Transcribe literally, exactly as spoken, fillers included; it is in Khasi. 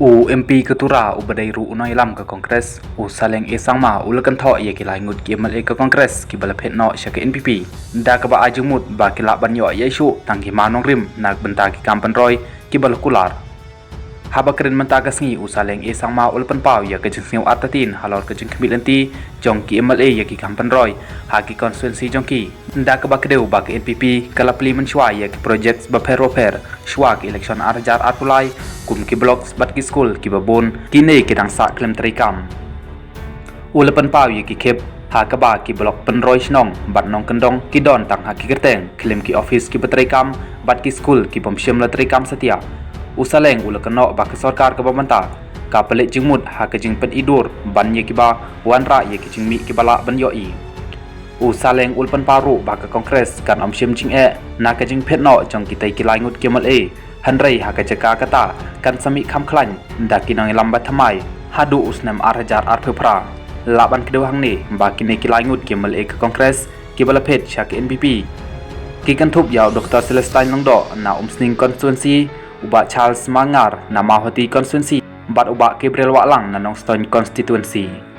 U M P ka Tura uba dei ruh u nongïalam ka Congress, u Saleng A Sangma, u la kynthoh ïa ki lai ngut ki M L A ka Congress kiba la phet noh sha ka N P P, da kaba ai jingmut ba ki lah ban ïoh ïaishuh tang ki mawnongrim na ka bynta ki kam pynroi kiba la kular. Haba kren mynta ka sngi, u Saleng A Sangma u la pynpaw ïa ka jingsngew artatien halor ka jingkhmih lynti jong ki M L A ïa ki kam pynroi ha ki constituency jong ki, da kaba kdew ba ka N P P ka la plie mynshuwa ïa ki projects bapher bapher shuwa ka election ar hajar arphew lai, kum ki blocks bad ki skul kiba bun, kine ki dang sah khlem treikam. U la pynpaw ïa ki khep ha kaba ki block pynroi shnong bad nongkyndong ki don tang ha ki kyrteng khlem ki office kiba treikam bad ki skul ki bym shym la treikam satia. U Saleng u la kynnoh ba ka sorkar kaba mynta ka pynleit jingmut ha ka jingpyni dur ban ïa kiba wanrah ïa ki jingmih kiba lah ban ïohi. U Saleng u la pynpaw ruh ba ka Congress kan ym shim jingeh na ka jingphet noh jong kitei ki lai ngut ki M L A, hynrei ha ka jaka kata kan sa mih kham khlaiñ da ki nongïalam ba thymmai haduh u snem ar hajar arphew phra. Lah ban kdew hangne ba kine ki lai ngut ki M L A ka Congress kiba la phet sha ka N P P ki kynthup ïa u Doctor Celestine Lyngdoh na Umsning constituency, u Bah Charles Marngar na Mawhati constituency bad u Bah Gabriel Wahlang na Nongstoiñ constituency.